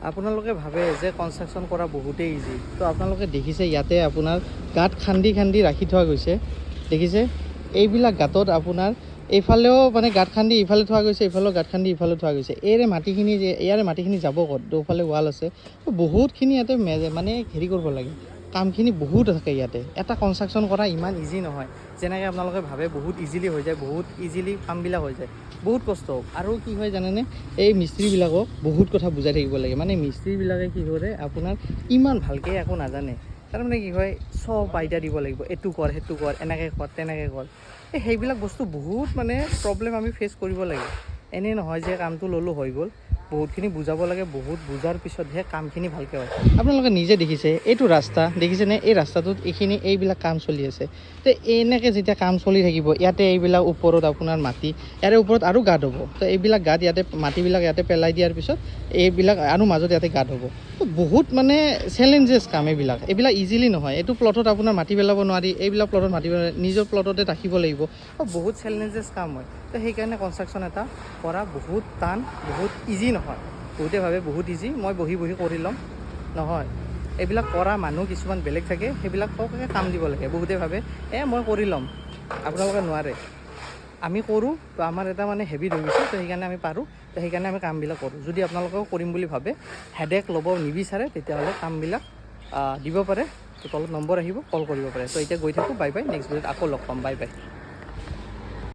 আপোনালোকে ভাবে যে কনষ্ট্ৰাকশ্যন কৰা বহুতেই ইজি। তো আপোনালোকে দেখিছে, ইয়াতে আপোনাৰ গাঁত খান্দি খান্দি ৰাখি থোৱা গৈছে। দেখিছে, এইবিলাক গাঁতত আপোনাৰ এইফালেও মানে গাঁত খান্দি ইফালে থোৱা গৈছে, এইফালেও গাঁত খান্দি ইফালে থোৱা গৈছে। এইৰে মাটিখিনি যে ইয়াৰে মাটিখিনি যাব ক'ত? দুফালে ৱাল আছে। তো বহুতখিনি ইয়াতে মানে হেৰি কৰিব লাগে। কামখিনি বহুত থাকে ইয়াতে। এটা কনষ্ট্ৰাকশ্যন কৰা ইমান ইজি নহয়, যেনেকৈ আপোনালোকে ভাবে বহুত ইজিলি হৈ যায়, বহুত ইজিলি কামবিলাক হৈ যায়। বহুত কষ্ট। আৰু কি হয় জানেনে? এই মিস্ত্ৰীবিলাকক বহুত কথা বুজাই থাকিব লাগে। মানে মিস্ত্ৰীবিলাকে কি কৰে, আপোনাৰ ইমান ভালকৈ একো নাজানে। তাৰমানে কি হয়, চব আইডিয়া দিব লাগিব, এইটো কৰ, সেইটো কৰ, এনেকৈ কৰ, তেনেকৈ কৰ। এই সেইবিলাক বস্তু বহুত মানে প্ৰব্লেম আমি ফেচ কৰিব লাগে। এনেই নহয় যে কামটো ল'লোঁ, হৈ গ'ল। বহুতখিনি বুজাব লাগে। বহুত বুজাৰ পিছতহে কামখিনি ভালকৈ হয়। আপোনালোকে নিজে দেখিছে, এইটো ৰাস্তা দেখিছেনে? এই ৰাস্তাটোত এইখিনি এইবিলাক কাম চলি আছে। তো এনেকৈ যেতিয়া কাম চলি থাকিব, ইয়াতে এইবিলাক ওপৰত আপোনাৰ মাটি, ইয়াৰে ওপৰত আৰু গাঁত হ'ব। তো এইবিলাক গাঁত ইয়াতে, মাটিবিলাক ইয়াতে পেলাই দিয়াৰ পিছত এইবিলাক আৰু মাজত ইয়াতে গাঁত হ'ব। তো বহুত মানে চেলেঞ্জেছ কাম এইবিলাক। এইবিলাক ইজিলি নহয়। এইটো প্লটত আপোনাৰ মাটি পেলাব নোৱাৰি, এইবিলাক প্লটত মাটি পেলাব, নিজৰ প্লটতে ৰাখিব লাগিব। তো বহুত চেলেঞ্জেছ কাম হয়। তো সেইকাৰণে কনষ্ট্ৰাকশ্যন এটা কৰা বহুত টান, বহুত ইজি নহয়। বহুতে ভাবে বহুত ইজি, মই বহি বহি কৰি ল'ম। নহয়, এইবিলাক কৰা মানুহ কিছুমান বেলেগ থাকে, সেইবিলাককে কাম দিব লাগে। বহুতে ভাবে মই কৰি ল'ম। আপোনালোকে নোৱাৰে। আমি কৰোঁ, তো আমাৰ এটা মানে হেবিট হৈ গৈছে। তো সেইকাৰণে আমি পাৰোঁ, তো সেইকাৰণে আমি কামবিলাক কৰোঁ। যদি আপোনালোকেও কৰিম বুলি ভাবে, হেডেক ল'ব নিবিচাৰে, তেতিয়াহ'লে কামবিলাক দিব পাৰে। তো তলত নম্বৰ আহিব, কল কৰিব পাৰে। তো এতিয়া গৈ থাকোঁ। বাই বাই, নেক্সট ভিডিঅ'ত আকৌ লগ পাম। Bye bye.